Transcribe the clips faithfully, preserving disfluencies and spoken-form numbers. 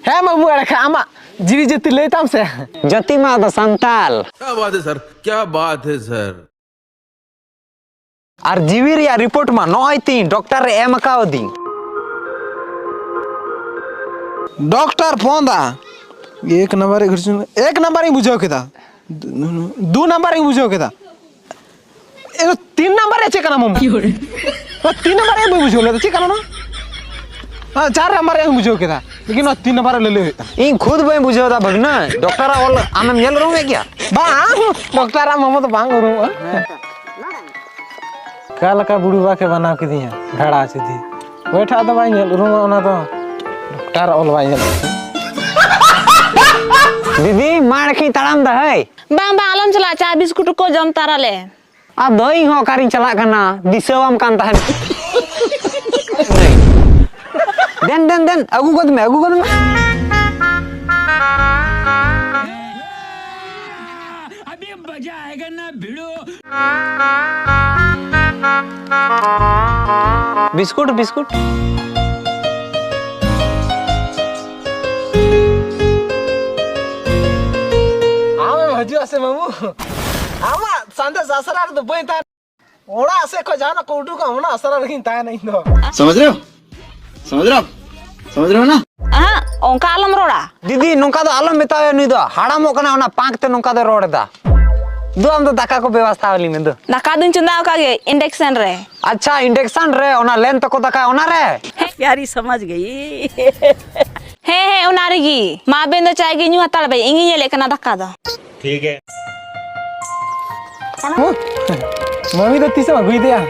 ᱦᱮᱸ ᱢᱟᱢᱩ, ᱮᱲᱮ ᱠᱷᱟᱱ ᱟᱢᱟᱜ ᱡᱤᱣᱤ ᱡᱟᱹᱛᱤ ᱞᱟᱹᱭ ᱛᱟᱢ ᱥᱮ᱾ ᱡᱟᱹᱛᱤ ᱢᱟ ᱟᱫᱚ ᱥᱟᱱᱛᱟᱞ᱾ क्या बात है सर, क्या बात है सर। ᱟᱨ ᱡᱤᱣᱤ ᱨᱮᱭᱟᱜ ᱨᱤᱯᱳᱨᱴ ᱢᱟ ᱱᱚᱜᱼᱚᱭ ᱛᱤᱧ ᱰᱚᱠᱴᱚᱨ ᱮ ᱮᱢ ᱟᱠᱟᱣᱫᱤᱧ᱾ ᱰᱚᱠᱴᱚᱨ ᱯᱷᱳᱱ ᱫᱟ᱾ ᱮᱠ ᱱᱟᱢᱵᱟᱨ ᱮ ᱜᱷᱩᱥᱩᱱ, ᱮᱠ ᱱᱟᱢᱵᱟᱨ ᱤᱧ ᱵᱩᱡᱷᱟᱹᱣ ᱠᱮᱫᱟ᱾ ᱫᱩ ᱱᱟᱢᱵᱟᱨ ᱤᱧ ᱵᱩᱡᱷᱟᱹᱣ ᱠᱮᱫᱟ᱾ ᱮ, ᱛᱤᱱ ᱱᱟᱢᱵᱟᱨ ᱨᱮ ᱪᱮᱫ ᱠᱟᱱᱟ ᱢᱟᱢᱩ? ᱱᱚᱣᱟ ᱛᱤᱱ ᱱᱟᱢᱵᱟᱨ ᱨᱮ ᱵᱟᱹᱧ ᱵᱩᱡᱷᱟᱹᱣ ᱞᱮᱫᱟ, ᱪᱮᱫ ᱠᱟᱱᱟ ᱱᱚᱣᱟ? ᱦᱮᱸ, ᱪᱟᱨ ᱱᱟᱢᱵᱟᱨ ᱨᱮ ᱵᱩᱡᱷᱟᱹᱣ ᱠᱮᱫᱟ, ᱞᱮᱠᱤᱱ ᱱᱚᱣᱟ ᱛᱤᱱ ᱱᱟᱢᱵᱟᱨ ᱨᱮ ᱞᱟᱹᱞᱟᱹᱭ ᱦᱩᱭᱩᱜ ᱛᱟᱢᱟ᱾ ᱤᱧ ᱠᱷᱩᱫ ᱵᱟᱹᱧ ᱵᱩᱡᱷᱟᱹᱣ ᱮᱫᱟ ᱵᱷᱟᱹᱜᱽᱱᱟᱹ, ᱰᱚᱠᱴᱚᱨᱟᱜ ᱚᱞ ᱟᱢᱮᱢ ᱧᱮᱞ ᱩᱨᱩᱢᱮᱫ ᱜᱮᱭᱟ? ᱵᱟᱝ, ᱰᱚᱠᱴᱚᱨᱟᱜ ᱢᱟᱢᱩ ᱫᱚ ᱵᱟᱝ ᱩᱨᱩᱢᱚᱜᱼᱟ᱾ ᱚᱠᱟ ᱞᱮᱠᱟ ᱵᱩᱲᱩ ᱵᱟ ᱠᱮ ᱵᱟᱱᱟᱣ ᱠᱤᱫᱤᱧᱟ, ᱜᱷᱟᱲᱟ ᱪᱩᱫᱤ᱾ ᱚᱠᱚᱭ ᱴᱷᱟᱜ ᱫᱚ ᱵᱟᱭ ᱧᱮᱞ ᱩᱨᱩᱢᱟ ᱚᱱᱟ ᱫᱚ, ᱰᱚᱠᱴᱚᱨ ᱚᱞ ᱵᱟᱭ ᱧᱮᱞ᱾ ᱫᱤᱫᱤ, ᱢᱟ ᱮᱲᱮᱠᱷᱤᱧ ᱛᱟᱲᱟᱢ ᱫᱟ, ᱦᱟᱹᱭ᱾ ᱵᱟᱝ, ᱵᱟᱝ, ᱟᱞᱚᱢ ᱪᱟᱞᱟᱜᱼᱟ, ᱪᱟ ᱵᱤᱥᱠᱩᱴ ᱠᱚ ᱡᱚᱢ ᱛᱟᱨᱟ ᱞᱮ᱾ ᱟᱫᱚ ᱤᱧ ᱦᱚᱸ ᱚᱠᱟᱨᱤᱧ ᱪᱟᱞᱟᱜ ᱠᱟᱱᱟ, ᱫᱤᱥᱟᱹᱣᱟᱢ ᱠᱟᱱ ᱛᱟᱦᱮᱸᱫ᱾ ᱫᱮᱱ, ᱫᱮᱱ, ᱫᱮᱱ, ᱟᱹᱜᱩ ᱜᱚᱫ ᱢᱮ, ᱟᱹᱜᱩ ᱜᱚᱫ ᱢᱮ᱾ Biscuit, biscuit. ᱟᱢᱮᱢ ᱦᱤᱡᱩᱜᱼᱟ ᱥᱮ ᱢᱟᱢᱩ? ᱟᱢᱟᱜ ᱥᱟᱸᱫᱮᱥ ᱟᱥᱲᱟ ᱨᱮᱫᱚ ᱵᱟᱹᱧ ᱛᱟᱦᱮᱱᱟ᱾ ᱚᱲᱟᱜ ᱥᱮᱫ ᱠᱷᱚᱱ ᱡᱟᱦᱟᱱᱟᱜ ᱠᱚ ᱩᱰᱩᱠᱟ, ᱚᱱᱟ ᱟᱥᱲᱟ ᱨᱮᱜᱤᱧ ᱛᱟᱦᱮᱱᱟ ᱤᱧ ᱫᱚ᱾ समझ रहे हो? समझ रहे हो? समझ रहे हो ना? ᱟᱦᱟᱸ, ᱚᱱᱠᱟ ᱟᱞᱚᱢ ᱨᱚᱲᱟ᱾ ᱫᱤᱫᱤ, ᱱᱚᱝᱠᱟ ᱫᱚ ᱟᱞᱚᱢ ᱢᱮᱛᱟᱣᱟᱭᱟ, ᱱᱩᱭ ᱫᱚ ᱦᱟᱲᱟᱢᱚᱜ ᱠᱟᱱᱟ, ᱚᱱᱟ ᱯᱟᱸᱠ ᱛᱮ ᱱᱚᱝᱠᱟ ᱫᱚᱭ ᱨᱚᱲ ᱮᱫᱟ᱾ ᱫᱩ, ᱟᱢ ᱫᱚ ᱫᱟᱠᱟ ᱠᱚ ᱵᱮᱵᱚᱥᱛᱷᱟ ᱟᱹᱞᱤᱧ ᱢᱮ, ᱫᱩ᱾ ᱫᱟᱠᱟ ᱫᱩᱧ ᱪᱚᱸᱫᱟ ᱟᱠᱟᱫ ᱜᱮ induction ᱨᱮ᱾ ᱟᱪᱪᱷᱟ, induction ᱨᱮ, ᱚᱱᱟ ᱞᱮᱱ ᱛᱟᱠᱚ ᱫᱟᱠᱟ, ᱚᱱᱟ ᱨᱮ? प्यारी समझ गई। ᱦᱮᱸ, ᱦᱮᱸ, ᱚᱱᱟ ᱨᱮᱜᱮ᱾ ᱢᱟ, ᱟᱵᱮᱱ ᱫᱚ ᱪᱟᱭ ᱜᱮ ᱧᱩ ᱦᱟᱛᱟᱲ ᱵᱮᱱ, ᱤᱧᱤᱧ ᱧᱮᱞᱮᱫ ᱠᱟᱱᱟ ᱫᱟᱠᱟ ᱫᱚ᱾ ठीक है। ᱢᱟᱹᱢᱤ ᱫᱚ ᱛᱤᱥᱮᱢ ᱟᱹᱜᱩᱭᱮᱫᱮᱭᱟ?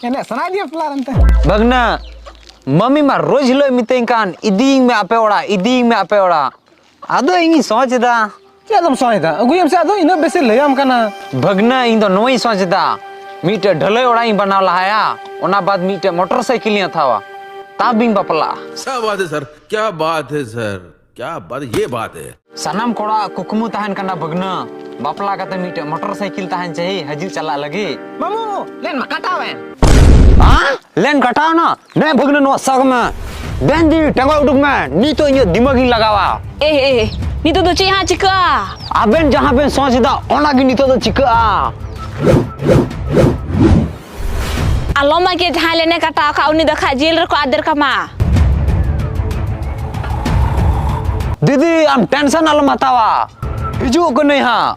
ᱮᱱᱮᱡ ᱥᱟᱱᱟᱭᱮᱫᱤᱧᱟ ᱯᱞᱟᱨ ᱮᱱᱛᱮ᱾ ᱵᱷᱟᱹᱜᱽᱱᱟᱹ, ᱢᱟᱹᱢᱤ ᱢᱟ ᱨᱳᱡᱽ ᱦᱤᱞᱳᱜ ᱢᱤᱛᱟᱹᱧ ᱠᱟᱱ, "ᱤᱫᱤᱭᱤᱧ ᱢᱮ ᱟᱯᱮ ᱚᱲᱟᱜ, ᱤᱫᱤᱭᱤᱧ ᱢᱮ ᱟᱯᱮ ᱚᱲᱟᱜ᱾" ᱟᱫᱚ ᱤᱧᱤᱧ ᱥᱚᱪ ᱮᱫᱟ᱾ ᱪᱮᱫ ᱮᱢ ᱥᱚᱪ ᱮᱫᱟ? ᱟᱹᱜᱩᱭᱮᱢ ᱥᱮ, ᱟᱫᱚ ᱤᱱᱟᱹᱜ ᱵᱮᱥᱮ ᱞᱟᱹᱭᱟᱢ ᱠᱟᱱᱟ᱾ ᱵᱷᱟᱹᱜᱽᱱᱟᱹ, ᱤᱧ ᱫᱚ ᱱᱚᱣᱟᱧ ᱥᱚᱪ ᱮᱫᱟ, ᱢᱤᱫᱴᱮᱡ ᱰᱷᱟᱹᱞᱟᱹᱭ ᱚᱲᱟᱜ ᱤᱧ ᱵᱮᱱᱟᱣ ᱞᱟᱦᱟᱭᱟ, ᱚᱱᱟ ᱵᱟᱫ ᱢᱤᱫᱴᱮᱡ ᱢᱚᱴᱚᱨ ᱥᱟᱭᱠᱮᱞ ᱤᱧ ᱦᱟᱛᱟᱣᱟ, ᱛᱟᱵ ᱤᱧ ᱵᱟᱯᱞᱟᱜᱼᱟ᱾ क्या बात है सर, क्या बात है सर, क्या बात, ये बात है। ᱥᱟᱱᱟᱢ ᱠᱚᱲᱟᱣᱟᱜ ᱠᱩᱠᱢᱩ ᱛᱟᱦᱮᱱ ᱠᱟᱱᱟ ᱵᱷᱟᱹᱜᱽᱱᱟᱹ, ᱵᱟᱯᱞᱟ ᱠᱟᱛᱮ ᱢᱤᱫᱴᱮᱡ ᱢᱚᱴᱚᱨ ᱥᱟᱭᱠᱮᱞ ᱛᱟᱦᱮᱱ ᱪᱟᱹᱦᱤ ᱦᱤᱡᱩᱜ ᱪᱟᱞᱟᱜ ᱞᱟᱹᱜᱤᱫ᱾ ᱢᱟᱢᱩ, ᱞᱮᱱ ᱢᱟ ᱠᱟᱴᱟᱣᱮᱱ᱾ ᱦᱮᱸ? ᱞᱮᱱ ᱠᱟᱴᱟᱣᱱᱟ? ᱱᱮ ᱵᱷᱟᱹᱜᱽᱱᱟᱹ, ᱱᱚᱣᱟ ᱥᱟᱵ ᱢᱮ᱾ ᱰᱮᱱ ᱫᱤ, ᱴᱟᱸᱜᱚᱡ ᱩᱰᱩᱠ ᱢᱮ, ᱱᱤᱛᱚᱜ ᱤᱧᱟᱹᱜ ᱫᱤᱢᱟᱜᱽ ᱤᱧ ᱞᱟᱜᱟᱣᱟ᱾ ᱮ ᱮ, ᱱᱤᱛᱚᱜ ᱫᱚ ᱪᱮᱫ ᱦᱟᱸᱜ ᱪᱤᱠᱟᱹᱜᱼᱟ? ᱟᱵᱮᱱ ᱡᱟᱦᱟᱸ ᱵᱮᱱ ᱥᱚᱪ ᱮᱫᱟ, ᱚᱱᱟ ᱜᱮ ᱱᱤᱛᱚᱜ ᱫᱚ ᱪᱤᱠᱟᱹᱜᱼᱟ᱾ ᱟᱞᱚᱢ ᱟᱜᱮ, ᱡᱟᱦᱟᱸᱭ ᱞᱮᱱᱮ ᱠᱟᱴᱟᱣ ᱟᱠᱟᱫ, ᱩᱱᱤ ᱫᱚ ᱠᱷᱟᱡ ᱡᱮᱞ ᱨᱮᱠᱚ ᱟᱫᱮᱨ ᱠᱟᱢᱟ᱾ ᱫᱤᱫᱤ, ᱟᱢ ᱴᱮᱱᱥᱚᱱ ᱟᱞᱚᱢ ᱦᱟᱛᱟᱣᱟ, ᱦᱤᱡᱩᱜ ᱠᱟᱹᱱᱟᱹᱧ ᱦᱟᱸᱜ᱾